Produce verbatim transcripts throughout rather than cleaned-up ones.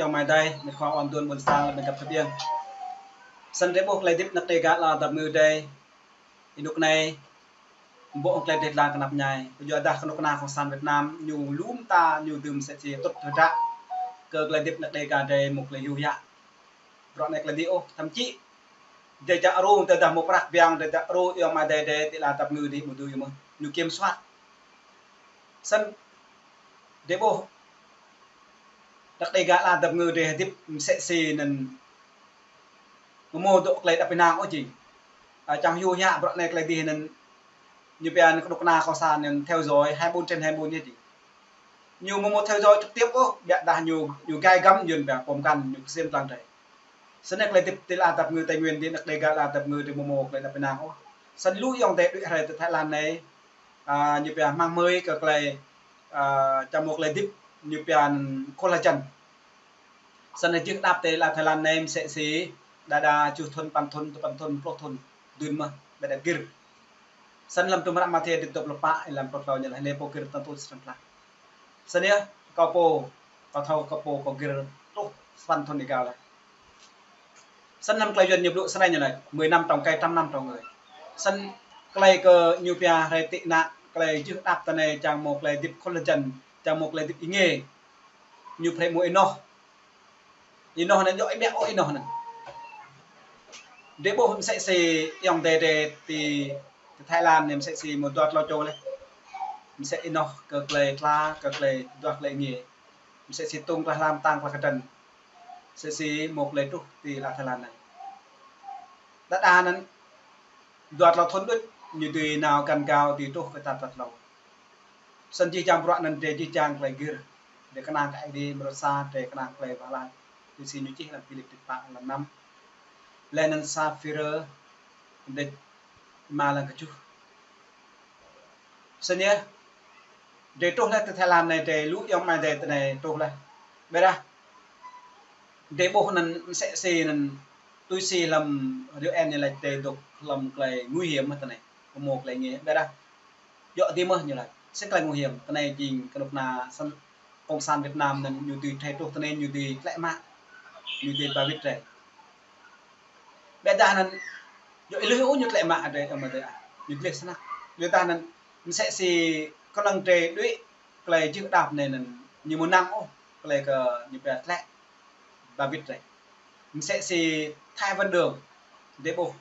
amai adơi, mĕt khua ƀôn tuan ƀôn sang, lĕ mĕt găp tơbiang. Săn rai ƀuh tơlơi hơdip anăk Dêga ala dăp ngư adơi. Ênuk anai, ƀuh hăng tơlơi dêh dlan kơnap ñai. Kơyua dah kơnuk kơna cộng sản Việt Nam, ñu lŏm ta, ñu dưm mơsĕ si tŭt tơdră kơ tơlơi hơdip anăk Dêga adơi mŭk tơlơi hyu hiă. Bruă anai tơlơi dih ôh, thậm chí dêh čar Ru, tơdah mŭk prăk biang, dêh čar Ru, yua amai adơi adơi, ti ala dăp ngư dih, ƀu dưi mơh. Ñu kiểm soát. Săn, rai ƀuh anăk Dêga ala dăp ngư adơi hơdip mơsĕ si anŭn mơ̆ mơ̆ dŏ tơlơi đăp ênang ôh jing. A, čang hyu hiă bruă anai tơlơi dih anŭn ñu pia anŭn kơnuk kơna cộng sản anŭn theo dõi hai mươi bốn trên hai mươi bốn yơh jing. Ñu mơ̆ mơ̆ theo dõi trực tiếp ôh, biă dah ñu, ñu gai găm yuan pia pom kăn ñu kơsem tlang adơi. Săn anai tơlơi hơdip ti ala dăp ngư Tây Nguyên dih, anăk Dêga ala dăp ngư adơi mơ̆ mơ̆ tơlơi đăp ênang ôh. Săn lu ayŏng adơi đuaĭ rai ti Thái Lan anai, a, ñu pia hmăng hmơi kơ tơlơi, a, čang mŭk tơlơi hơdip ñu pia anŭn khôl hơjăn. Săn anai jưh đăp ti ala Thái Lan anai mơsĕ si đa đa tơjuh thŭn, păn thŭn, tơpăn thŭn, pluh thŭn, dưn mơh, ƀiă dah gir. Săn lăm tum hră Mathiơ dua pluh pă, lăm pluh klâo ñu laĭ, lĕ pô gir tơntu srăng tlaih. Săn yơh, kâo pô, kâo thâo kâo pô, kâo gir truh sapăn thŭn êgao laih. Săn lăm tơlơi yuan ñu blŭ srăng ñu laĭ, mười năm trông cây, trăm năm trông người. Săn tơlơi kơ ñu pia rai ti anăk, tơlơi jưh đăp ti anai čang mŭk tơlơi hơdip khôl hơjăn, čang mŭk tơlơi hơdip êngiê. Ñu phrâo mŭk ênoh. Ênoh anŭn djơ̆ ƀiă ôh ênoh anŭn. Rai ƀuh mơsĕ si ayŏng adơi adơi ti, ti Thái Lan anai mơsĕ si mŭk dua klâo čô laih. Mơsĕ ênoh kơ tơlơi tla, kơ tơlơi dua tơlơi êngiê. Mơsĕ si tŭng tơlơi hlam tang tơlơi kơdrăn. Mơsĕ si mŭk tơlơi truh ti ala Thái Lan anai. Đa đa anŭn dua klâo thŭn đôč, ñu dưi nao găn gao dưi truh kơ tat tat hlâo. Săn jih jang bruă anŭn drơi jih jang tơlơi gir. Drơi kơnang kơ Aê Diê, mrô sa drơi kơnang tơlơi wah laĭ. Tui si ñu čih lăm Philip dua pă lăm năm. Laih anŭn Sapphira, dêh rơma lăm kơjuh. Săn yơh, drơi truh laih ti Thái Lan anai drơi lu ayŏng amai adơi ti anai truh laih. Ƀiă dah, drơi ƀuh anŭn mơsĕ si anŭn tui si lăm rơwen ñu laĭ drơi dŏ lăm tơlơi nguy hiểm mơh ti anai. Mŭk tơlơi êngiê, ƀiă dah. Djơ̆ dih mơh ñu laĭ. Sĭt tơlơi nguy hiểm, ti anai jing kơnuk kơna săn cộng sản Việt Nam anŭn ñu dưi rai truh ti anai ñu dưi tlĕ mă. Ñu dưi ba wĭt rai. Ƀiă dah anŭn, djơ̆ ih lui ôh ñu tlĕ mă adơi, amai adơi ah. Ñu gleh snăk. Ƀiă dah anŭn, mơsĕ si kơnơ̆ng drơi đuaĭ, tơlơi jưh đăp anai anŭn, ñu mơnăng ôh, tơlơi kơ ñu pia tlĕ ba wĭt rai. Mơsĕ si Thái Văn Đường, drơi ƀuh.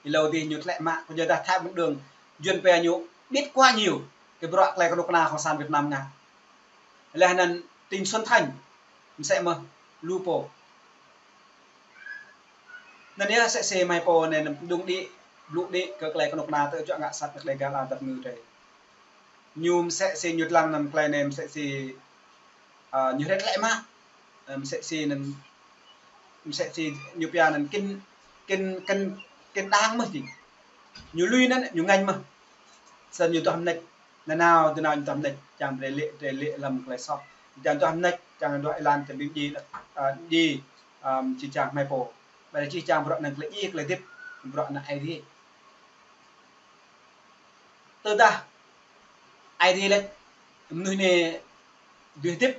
Hlâo dih ñu tlĕ mă, kơyua dah Thái Văn Đường, yuan pia ñu biết quá nhiều, kơ bruă tơlơi kơnuk kơna cộng sản Việt Nam ngă. Laih anŭn Trịnh Xuân Thanh, mơsĕ mơh, lu pô. Anŭn yơh mơsĕ si amai pô anai anŭn dŏng đĭ, blŭ đĭ kơ tơlơi kơnuk kơna tơjuă ngă sat kơ tơlơi Dêga ala dăp ngư adơi. Ñu mơsĕ si ñu lăng anŭn tơlơi anai mơsĕ si, a, ñu rai tlĕ mă. A, mơsĕ si anŭn, mơsĕ si ñu pia anŭn kĭn, kĭn, kĭn, kĭn đang mơh jing. Ñu lui anŭn, ñu ngañ mơh. Săn ñu duah mơneč, nanao, nanao ñu duah mơneč, čang drơi lê̆, drơi lê̆ lăm tơlơi soh. Čang duah mơneč, čang duah êlan tơlơi ƀing djai, a, djai, a, jih jang amai pô. Ƀiă dah jih jang bruă anŭn tơlơi djai, tơlơi hơdip, bruă anŭn Aê Diê. Tơdah Aê Diê laĭ mơnuih anai dưi hơdip.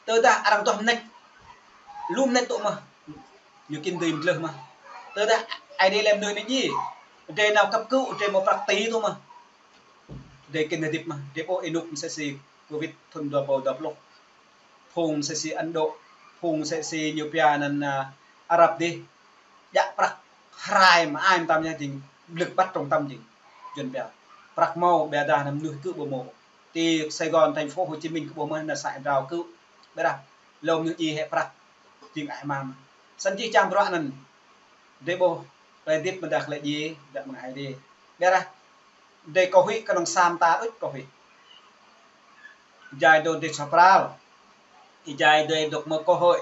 Tơdah arăng duah mơneč, lu mơneč tŭ mơh, ñu kĭn dưi mơdlơh mơh. Tơdah Aê Diê laĭ mơnuih anai djai, drơi nao cấp cứu, drơi mơ̆ prăk ti tŭ mơh, drơi kĭn hơdip mơh. Drơi ƀuh ênuk mơsĕ si Covid thŭn dua rơbâo dua pluh. Phung mơsĕ si Ấn Độ, phung mơsĕ si ñu pia anŭn, a, Arab dih, djă prăk rai mơai mơtam yơh jing, blư̆ băt trong tăm jing. Yuan pia prăk hmâo, ƀiă dah anŭn mơnuih kơ ƀu hmâo. Ti Sài Gòn, thành phố Hồ Chí Minh kơ ƀu hmâo, anŭn sa êdrao kơ. Ƀiă dah, hlâo mơnuih djai hĕ prăk, jing ai mang. Săn jih jang bruă anŭn, drơi ƀuh, tơlơi hơdip mơ̆ dah tơlơi djai, djă mơ̆ng Aê Diê. Ƀiă dah, drơi kơ huĭ kơnơ̆ng sa mơta đôč kơ huĭ. Ih jai dŏ dêh soh pral. Ih jai dŏ dŏ mơ̆ cơ hội.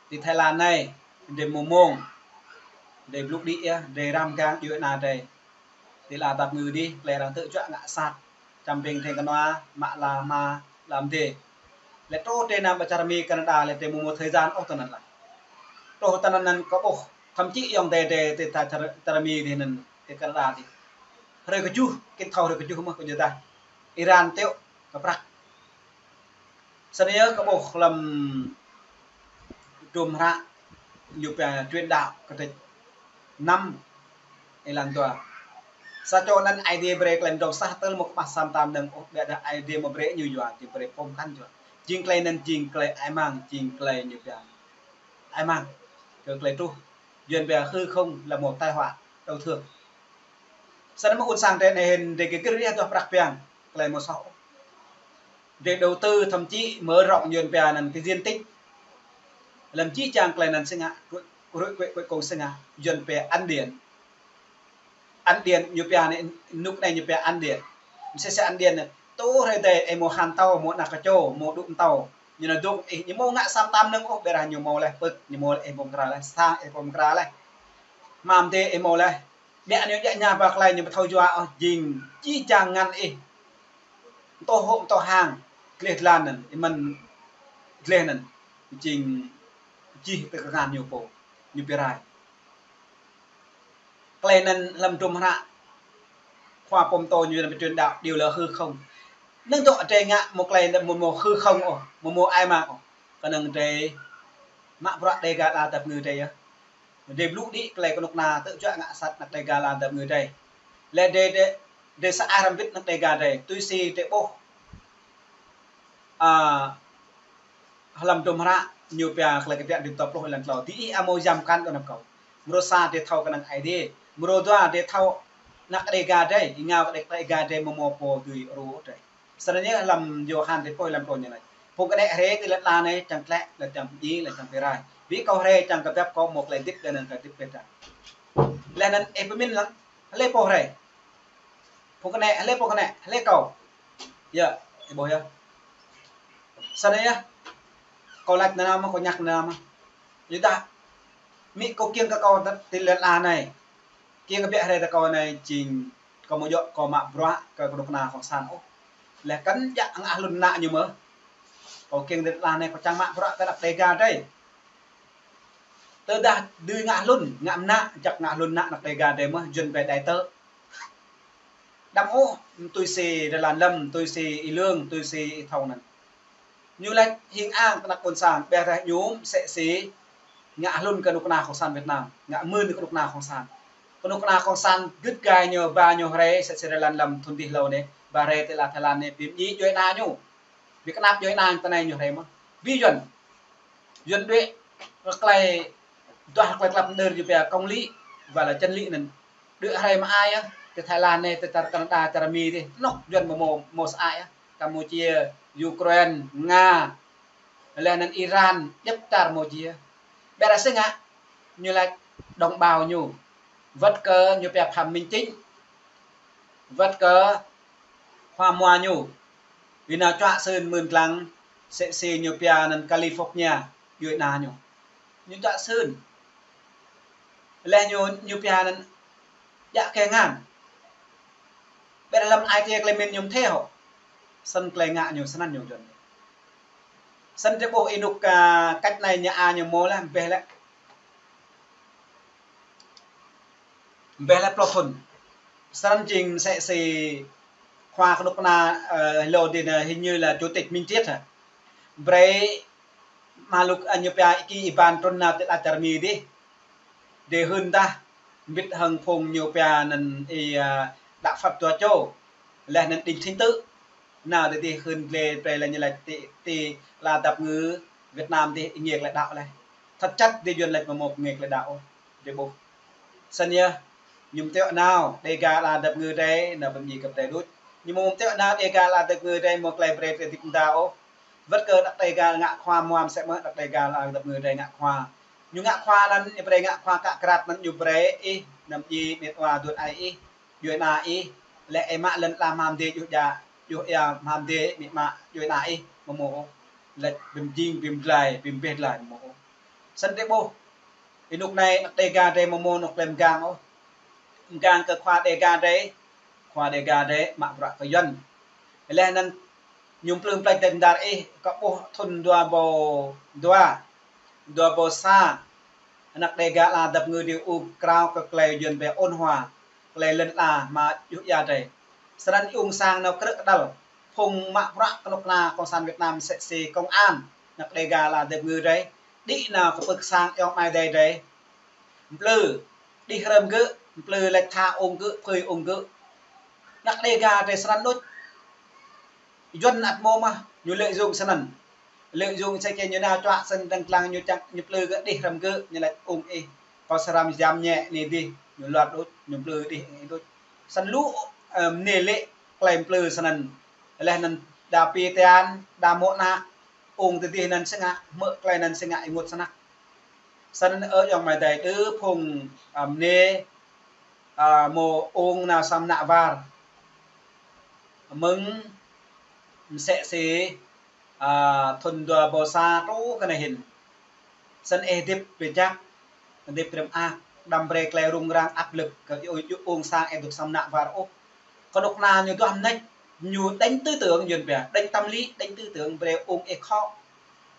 Ti Thái Lan anai, drơi mơ̆ mông. Drơi blŭ đĭ yơh, drơi răm gang djuai ana drơi. Ti ala dăp ngư dih, tơlơi arăng tơjuă ngă sat. Čăm ƀing theng kơnua, mă ala hma, ala mdê. Lĕ truh drơi nao ƀơi čar Mi, Canada, lĕ drơi mơ̆ mơ̆ thời gian ôh ti anŭn lah. Truh ti anŭn anŭn kơ ƀuh, thậm chí ayŏng adơi drơi ti ta čar, čar Mi dih anŭn, ti Canada dih. Hrơi kơjuh, kĭn thâo hrơi kơjuh mơh kơyua dah Iran tiŏ kơ prăk. Snăn yơh kơ ƀuh hlăm hdruôm hră ñu pia Truyền Đạo kdrêč năm êlan dua. Sa čô anăn Aê Diê brei klei mdrŏng sah tơl mơ̆ kơƀah sa mta mnơ̆ng ôh, ƀiădah Aê Diê mơ̆ brei ñu yua, jing brei pô mkăn yua. Jing klei anăn jing klei ai mang, jing klei ñu pia ai mang kơ klei truh. Yuăn pia hư không là một tai họa đau thương. Snăn mơ̆ ƀuôn sang drei anei hĭn drei gĭr riah duah prăk piăng, klei mơ̆ soh ôh. Drei đầu tư thậm chí mở rộng Yuăn pia anăn cái diện tích. Hlăm jih jang klei anăn si ngă, cuối, cuối, cuối, cuối cùng si ngă, Yuăn pia ăn điện. Ăn điện ñu pia anei, nuk anei ñu pia ăn điện. Msĕ si ăn điện anei, tŭ hrơi adai ih mâo han tâo, mâo anak kơčô, mâo đŭk mtâo. Ñu anăn dôk ih, ñu mâo ngă sa mta mnơ̆ng ôh, ƀiădah ñu mâo leh pưk, ñu mâo leh ih ƀuh mkra leh, sang ih ƀuh mkra leh. Hmam dê ih mâo leh. Ƀiă ñu djă ña ba klei ñu ƀu thâo yua ôh, jing jih jang ngăn ih. Mtô hŏ, mtô hang, gleh dlan anăn, ih mơ̆n gleh anăn, jing jih tơ kơ ngăn ñu pô, ñu bi rai. Klei anăn hlăm hdruôm hră khua pô mtô ñu anăn bi Truyền Đạo, điều là hư không. Năng dŏ drei ngă mâo klei anăn mâo, mâo hư không ôh, mâo, mâo ai mang ôh. Kơnơ̆ng drei mă bruă Đêga ala dăp ngư drei yơh. Drei blŭ đĭ klei knŭk kna tŭ juă ngă sat anak Đêga ala dăp ngư drei. Leh drei, drei, drei sa ai hrăm wĭt anak Đêga drei. Tui si drei ƀuh, a, hlăm hdruôm hră ñu pia Klei Kbiă dua pluh êlan klâo. Diih amâo yam mkăn ôh anăp kâo. Mrô sa drei thâo kơnơ̆ng Aê Diê. Mrô dua drei thâo anak Đêga drei, êngao kơ Đêga drei mâo, mâo pô dưi rŭ drei. Snăn yơh hlăm Yôhan dua pluh êlan pluh ñu lač: Phung kơnĕ hriê ti lăn ala anei čiăng tlĕ, leh čiăng pơdjai, leh čiăng bi rai. Bi kâo hriê čiăng kơ biăp kâo mâo klei hdĭp leh anăn klei hdĭp bĕ ta. Leh anăn ih pơmĭn lăng, hlei pô hriê? Phung kơnĕ, hlei pô kơnĕ, hlei kâo? Yơh, ih ƀuh yơh. Snăn yơh, kâo lač nanao mơh, kâo ñăk nanao mơh. Yua dah, amĭ kâo kiăng kơ kâo ti lăn ala anei, kiăng kơ biă hriê tơ kâo anei jing kâo mâo djŏ kâo mă bruă kơ knŭk kna cộng sản ôh. Leh kăn djă ngă hlŭn mơnă ñu mơh. Kâo kiăng ti lăn ala anei kâo čiăng mă bruă kơ anak Đêga drei. Tơdah dưi ngă hlŭn, ngă mơnă, jăk ngă hlŭn mơnă anak Đêga drei mơh, Yuăn pia đại tơ. Đăm ôh, tui si Rơlan Lâm, tui si Y Lương, tui si Y Thông anăn. Ñu lač hing ang tơ anak ƀuôn sang, ƀiădah ñu msĕ si ngă hlŭn kơ knŭk kna cộng sản Việt Nam, ngă mưn kơ knŭk kna cộng sản. Knŭk kna cộng sản gĭt gai ñu, ba ñu hriê, msĕ si Rơlan Lâm thŭn dih hlâo anei, ba hriê ti ala Thái Lan anei, bi mdjai djuê ana ñu. Bi knap djuê ana tơ anei ñu hriê mơh. Bi Yuăn. Yuăn đuĕ klei, duah klei klăp mđơr ñu pia công lý, và là chân lý anăn. Đuĕ hriê mă ai yơh, ti Thái Lan anei, ti čar Canada, čar Mi dih, anôk Yuăn mâo, mâo, mâo sa ai yơh. Campuchia, Ukraine, Nga, leh anăn Iran, djăp čar mâo jih yơh. Ƀiădah si ngă, ñu lač đồng bào ñu. Wăt kơ ñu pia Phạm Minh Chính, wăt kơ khua mua ñu. Bi nao čuă sưn mưn dlăng, msĕ si ñu pia anăn California, djuê ana ñu. Ñu čuă sưn. Leh ñu, ñu pia anăn djă kơ ngăn. Ƀiădah hlăm ai tiê klei mĭn ñu mthê hŏ. Snăn klei ngă ñu snăn ñu Yuăn. Snăn drei ƀuh ênuk, a, cách anei ñu a ñu mâo leh, ƀiă leh. Ƀiă leh pluh thŭn. Snăn jing msĕ si khua knŭk kna, ơ, hlâo dih anăn hình như là chủ tịch Minh Triết hă. Brei mluk, ơ, ñu pia Y Kỳ Y Ban trŭn nao ti ala čar Mi dih. Dê hưn dah, mbĭt hăng phung ñu pia anăn Y, ơ, Đạo Phật dua čô. Leh anăn Đinh Thanh Tự. Nao dê, dê hưn dlê brei leh ñu lač ti, ti ala dăp ngư Việt Nam dih êngiê klei đăo leh. Thật chất dê Yuăn lač mâo êngiê klei đăo ôh. Dê ƀuh. Snăn yơh, ñu mteo nao, Đêga ala dăp ngư drei, nao bi mdjai kơ drei đuč. Ñu mâo mteo nao Đêga ala dăp ngư drei mâo klei brei drei hdĭp mda ôh. Wăt kơ anak Đêga ngă khua mua msĕ mơh, anak Đêga ala dăp ngư drei ngă khua. Ñu ngă khua anăn, ñu brei ngă khua kă krat anăn ñu brei ih, nao bi mdjai met wa djuê ai ih, djuê ana ih, leh ih mă lăn ala hmam dê djuh dja, djuh ia hmam dê, amĭ ama djuê ana ih, mâo mơh ôh. Lač bi mjing, bi mdlai, bi mbeh dlai mâo mơh ôh. Snăn drei ƀuh. Ênuk anei anak Đêga drei mâo mơh anôk klei mgang ôh. Mgang kơ khua Đêga drei, khua Đêga drei mă bruă kơ Yuăn. Leh anăn ñu mplư mplač dêh mdar ih, kâo ƀuh thŭn dua êbâo dua, dua êbâo sa, anak Đêga ala dăp ngư drei ur krao kơ klei Yuăn pia ôn hòa, klei lăn ala mă djuh ia drei. Snăn ung sang nao krư̆ kđăl. phung mă bruă kơnuk kơna Cộng sản Việt Nam mơsĕ si công an, anăk Đêga la dep ngư drei, đĭ nao kơ pưk sang ayŏng amai adơi drei. Mplư, đih hrăm gơ̆, mplư laĭ tha ung gơ̆, phơi ung gơ̆. Anăk Đêga drei snăn đôč. Yuăn ăt mơ̆ mă, ñu lợi dụng snăn. Lợi dụng mơsĕ si ñu nao čuă snăn dơ̆ng dlăng ñu čang, ñu mplư gơ̆ đih hrăm gơ̆, ñu laĭ ung ih. Kâo srăm jam ñĕ anai dih, ñu luăt đôč, ñu mplư đih ih đôč. Snăn lu, ơ, mơnê lĕ klei mplư snăn. Leh anăn đa pi tian, đa mô̆ ană, ung tơ dih anăn si ngă, hmư̆ klei anăn si ngă ênguôt snăk. Snăn ơ ayŏng amai adơi, đơ phung, ơ, mơnê, ơ, mơ̆ ung nao sam ană war. Mơ̆ng mơsĕ si, ơ, thŭn dua ƀâo sa truh kơ anai hĭn. Snăn ih hơdip bi jăk, hơdip bi mơak, đăm brei klei rŭng răng áp lực kơ ih, ih ung sang ih dôk sam ană war ôh. Kơnuk kơna ñu duah mnêč, ñu đánh tư tưởng, Yuăn pia, đánh tâm lý, đánh tư tưởng, brei ung ih khŏ,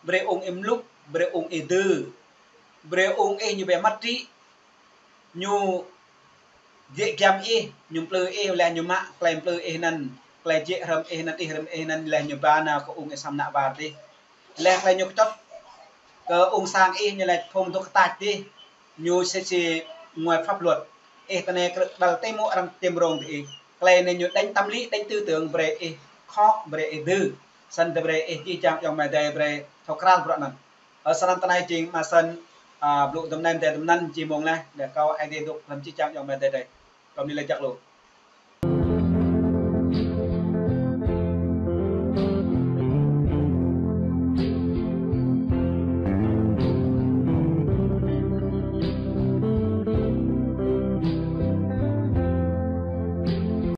brei ung ih mlŭk, brei ung ih dư, brei ung ih ñu bi măt trĭ, ñu jĕ giăm ih, ñu mplư ih, leh ñu mă klei mplư ih anăn, klei jĕ hrăm ih anăn, đih hrăm ih anăn, leh ñu ba nao kơ ung ih sam ană war dih. Leh klei ñu kơčŏt kơ ung sang ih, ñu laĭ phung dôk kơ tač dih, ñu mơsĕ si ngoài pháp luật. Ih tơ anai krư̆ đăl tơmŭ arăng čem rông dih ih. Klei anai ñu đánh tâm lý, đánh tư tưởng, brei ih khŏ, brei ih dư. Snăn tơ brei ih čih čang ayŏng amai adơi brei thâo krăn bruă anăn. Ơ, snăn tơ anai jing mă snăn, ơ, blŭ dŭm anai mơ̆ng adih dŭm anăn jing mơ̆ng leh, leh kâo Aê Diê dôk hlăm čih čang ayŏng amai adơi drei. Kâo mni laĭ jăk lu.